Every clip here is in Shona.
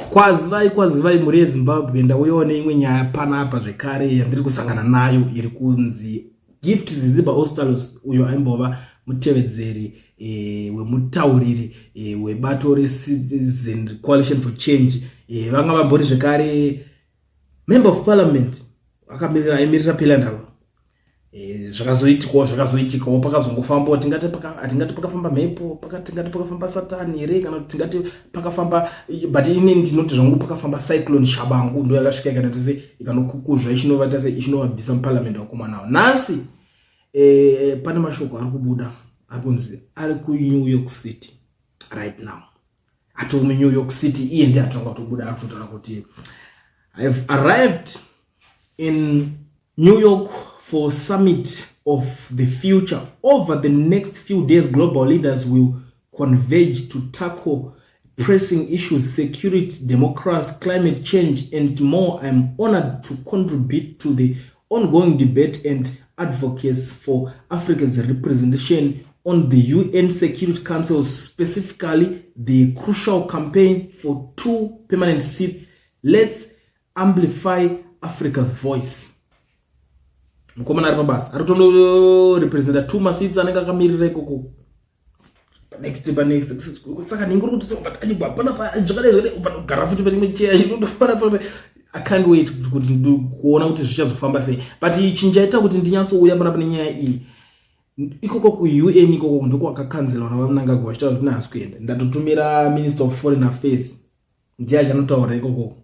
Kwazivai, kwazivai mhuri yeZimbabwe. Ndauyawo neimwe nyaya panapa zvekare yandiri kusangana nayo iri kunzi Gift Ziziba Ostallos, uyo aimbova mutevedzeri wemutauriri webato reCitizen Coalition for Change, vanga vambori zvekare member of parliament aimirira Pelandaba. Zvakazoitikawo pakazongofambawo, tingati hatingati pakafamba mhepo, tingati pakafamba satani here, kana kuti tingati pakafamba, but ini ndinoti zvangu pakafamba Cyclone Shabangu, ndo yakasvika ikanoita se ikanokukuzva, ichinovata se ichinovabvisa muparliament vakomanawo. Nhasi pane mashoko ari kubuda ari kunzi ari kuNew York City right now, atori muNew York City. Iye ndiye atonga kutobuda, ari kutotaura kuti, "I've arrived in New York for Summit of the Future. Over the next few days, global leaders will converge to tackle pressing issues: security, democracy, climate change and more. I'm honored to contribute to the ongoing debate and advocacy for Africa's representation on the UN Security Council, specifically the crucial campaign for two permanent seats. Let's amplify Africa's voice." Mukomana ari pabasa, ari kutondorepresenta two maseats anenge akamirira ikoko. Panext, panext, saka ndinge uri kuti anyigwa panapa zvakadai zvakadai, kugara futi pane imwe cheya. I can't wait kuti kuona kuti zvichazofamba sei, but chinhu chaita kuti ndinyatsouya panapa nenyaya iyi, ikoko kuUN ikoko ndokwakakanzelwa naVaMnangagwa vachitaura kuti nhasi kuenda. Ndatotumira Minister of Foreign Affairs, ndiye achanotaura ikoko.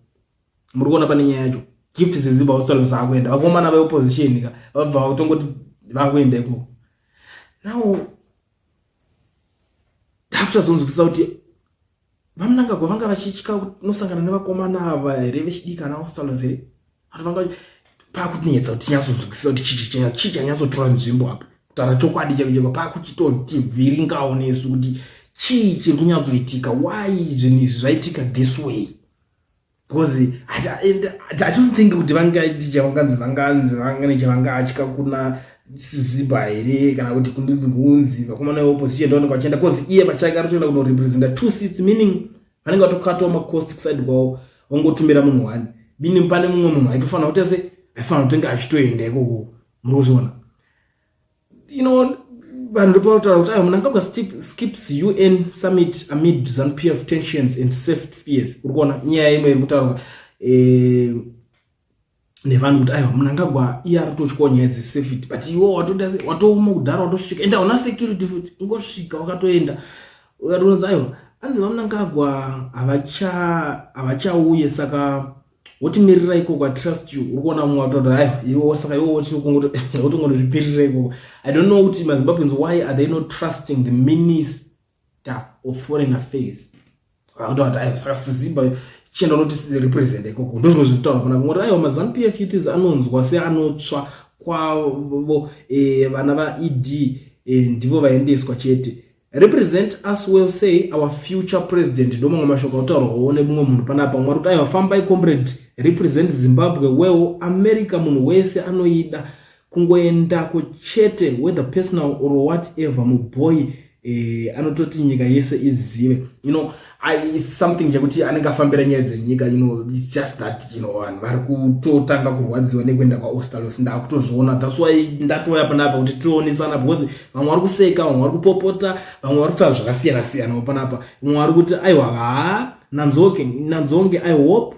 Muri kuona pane nyaya yacho, Gift Siziba Ostallos akuenda, vakomana veopposition ka vabva kutongoti vakuenda ikoko. Now takuchazonzwisisa kuti VaMnangagwa vanga vachitya kunosangana nevakomana ava here vechidiki ana Ostallos here? Ati vanga pakutinetsa kuti tinyatsonzwisisa kuti chii chanyatsotora nzvimbo apa. Kutaura chokwadi chako chako, pakuchitotivhiringawo nesu kuti chii chiri kunyatsoitika, why zvinhu izvi zvaitika this way, because I don't think kuti vangaiti chavanganzi vanganzi vangane chavangatya kuna Siziba here, kana kuti kunzi vakomana veopposition ndovanenge vachienda, because iye pachake ari kutoenda kunorepresenta two seats, meaning vanenge vatokatawo macost kuside kwavo, vangotumira munhu one, meaning pane mumwe munhu aitofanira kuti ase aifanira kutenga achitoenda ikoko. Muri kuzviona? Vanhu ndopataura kuti aiwa, Mnangagwa skips UN summit amid ZANU PF tensions and safety fears. Uri kuona nyaya imwe iri kutaurwa nevanhu kuti aiwa, Mnangagwa iye ari kutotyawo nyaya dzesafety, but iwo watooma kudhara, watosvika, ende hauna security futi, ungosvika wakatoenda ukatonzi aiwa, anzi VaMnangagwa havachauye, saka wotimirira ikoko, trust you. Uri kuona mumwe watoda, aiwa, iwo saka iwo wotongonozvipirira ikoko. I don't know kuti maZimbabweans, why are they not trusting the Minister of Foreign Affairs? Vakutoti aiwa, saka Siziba chienda unoti represent ikoko. Ndo zvimwe zvekutaura pana kungoti aiwa, maZANU PF youths anonzwa seanotsva kwavo, vana vaED ndivo vaendeswa chete. "Represent us well, say our future president." Ndo mamwe mashoko autaurwawo nemumwe munhu panapa. Mwari kuti aiwa, "Fambai comrade, represent Zimbabwe well. America munhu wese anoida, kungoendako chete, whether personal or whatever, muboy anototi nyika yese izive." It's something chekuti anenge afambira nyaya dzenyika. It's just that vanhu vari kutotanga kurwadziwa nekuenda kwaOstallos. Ndakutozviona, that's why ndatouya panapa kuti tionesana, because vamwe vari kuseka, vamwe vari kupopota, vamwe vari kutaura zvakasiyana siyana panapa. Vamwe vari kuti aiwa, ha, nanzoke nanzonge, "I hope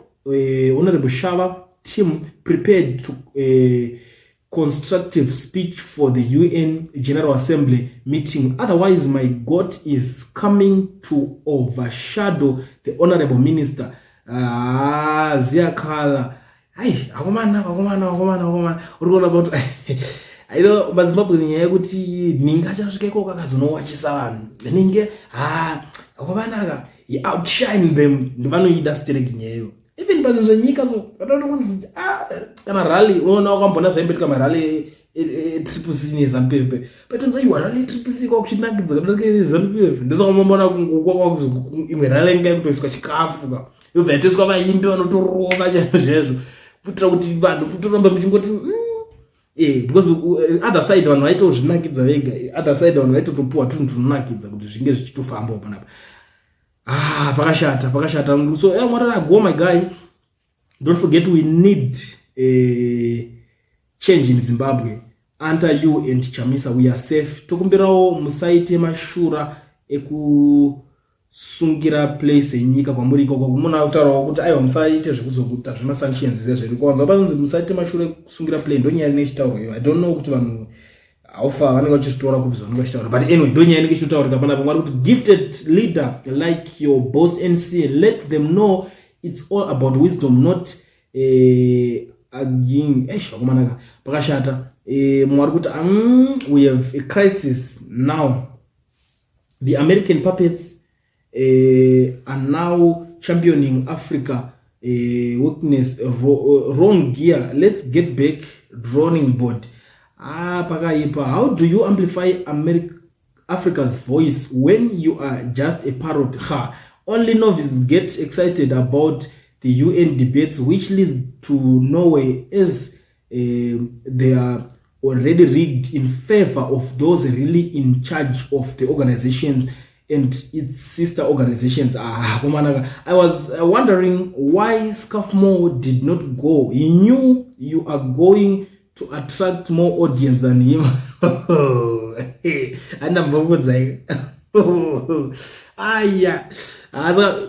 Honorable Shava team prepared to constructive speech for the UN General Assembly meeting. Otherwise, my God is coming to overshadow the honorable minister." Ah, ziyakhala. Hayi, akomana, akomana, akomana, akomana. Uri kuona kuti aino maZimbabwe nyaya yekuti ninge achasvika ikoko akazonowachisa vanhu ninge, ha, akomana ka, he outshine them. Ndivanoida sterek nyayo, even pazvinhu zvenyika. So vanokunzi, ah, kana rally, unoona wakambona zvaimboitika marally eTriple C neZANU PF, paitonzi aiwa, rally eTriple C kwakuchinakidza kadarike ZANU PF. Ndosakambona imwe rally inga yekutoiswa chikafu ka, yobva yatoiswa vaimbi vanotorova chaizvo, kuitira kuti vanhu kutoramba muchingoti because other side vanhu vaitozvinakidza vega, other side vanhu vaitotopuwa tunhu tunonakidza kuti zvinge zvichitofambawo panapa. Ah, pakashata, pakashata. So mwarara go, my guy, don't forget we need a change in Zimbabwe. Enter you and Chamisa, we are safe. Tokumbirawo musaite mashura ekusungira place yenyika kwamuri ikoko. Kumuna kutaurawo kuti aiwa, musaite zvekuzokuta zvemasanctions zviya zvedu. Kwanza panonzi musaite mashura ekusungira plane, ndonyaya inenge ichitaurwa iyo. I don't know kuti vanhu haufa vanenge vachizvitora kupi zvavanenge vachitaura, but anyway, ndonyaya inenge ichitotaurika panapa. Mwari kuti gifted leader like your boss NC, let them know it's all about wisdom, not arguing. Eish, vakomanaka, pakashata. Mwari kuti we have a crisis now. The American puppets are now championing Africa weakness, wrong gear. Let's get back drawing board. Ah, pakaipa. How do you amplify America, Africa's voice when you are just a parrot? Ha, only novices get excited about the UN debates, which leads to nowhere, as they are already rigged in favor of those really in charge of the organization and its sister organizations. Ah, komanaka, I was wondering why Scuffmore did not go. He knew you are going to attract more audience than him. Andambokudzai aya. Saka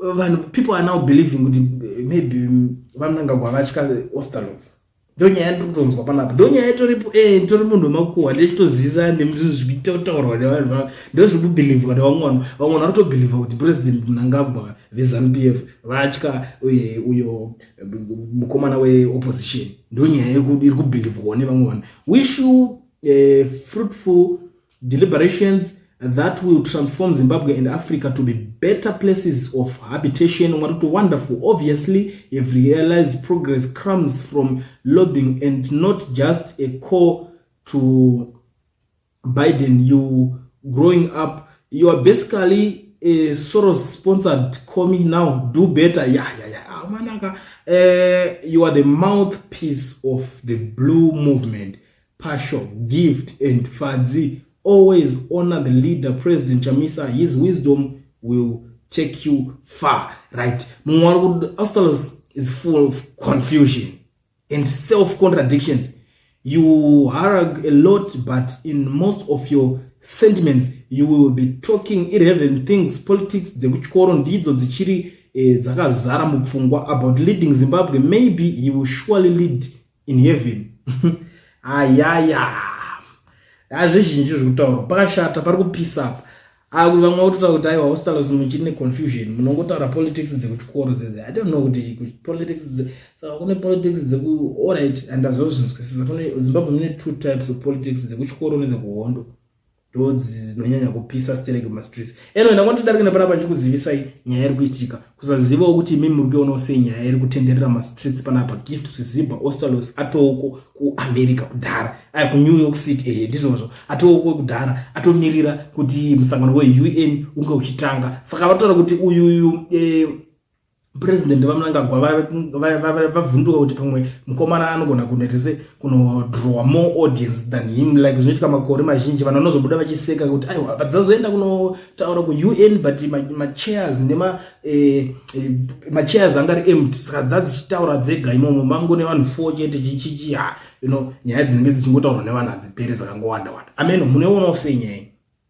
vanhu, people are now believing kuti maybe VaMnangagwa vatya Ostallos. Ndonyaya ndiri kutonzwa panapa, ndonyaya itoripo. Nditori munhu wemakuhwa, ndechitozivisa nemzvinhu zvikutotaurwa nevanhu, ndozvikubhilivhwa nevamwe vanhu. Vamwe vanhu varikutobhilivha kuti President Mnangagwa veZANU PF vatya uyo mukomana weopposition. Ndonyaya iri kubhilivhwawo nevamwe vanhu. Wish you fruitful deliberations that will transform Zimbabwe and Africa to be better places of habitation. What wonderful. Obviously, you've realized progress comes from lobbying and not just a call to Biden. You growing up, you are basically a Soros sponsored commie now. Do better. Yeah. Ah, manaka. You are the mouthpiece of the blue movement. Pasho, Gift, and Fadzi. Always honor the leader, President Chamisa. His wisdom will take you far. Right. Mumwe, Ostallos is full of confusion and self-contradictions. You harangue a lot, but in most of your sentiments, you will be talking irrelevant things. Politics dzekuchikoro ndidzo dzichiri dzakazara mupfungwa about leading Zimbabwe. Maybe he will surely lead in heaven. Ayaya, hazvizhinji zviri kutaurwa, pakashata, pari kupisa apa. Vamwe vakutotaura kuti aiwa, Ostallos, muchiri neconfusion, munongotaura politics dzekuchikoro dzedze. I don't know kuti politics, saka kune politics dzeku, alright, and azozvinzwisisa. Kune Zimbabwe mune two types of politics, dzekuchikoro nedzekuhondo, ndo dzinonyanya kupisa stereki mumastreets. Anyway, ndangoti darike nepanapa ndichikuzivisai nyaya iri kuitika. Kusazivawo kuti imi muri kuionawo sei nyaya iri kutenderera mastreets panapa. Gift Siziba, Ostallos atouko kuAmerica kudhara, aya kuNew York City. Ehe, ndizvozvo, atouko kudhara, atomirira kuti musangano weUN unge uchitanga. Saka vataura kuti uyuyu President VaMnangagwa vavhunduka kuti pamwe mukomana anogona kunetese kunodrowa more audience than him, like zvinoitika makore mazhinji. Vanhu vanozobuda vachiseka kuti aiwa, vadzazoenda kunotaura kuUN, but machairs nema machairs anga ari empty, saka dzadzichitaura dzega imomo, mango nevanhu four chete, chichichi. Ha, nyaya dzinenge dzichingotaurwa nevanhu hadzipere, dzakangowanda wanda. Ameno, munoionawo sei nyaya iyi?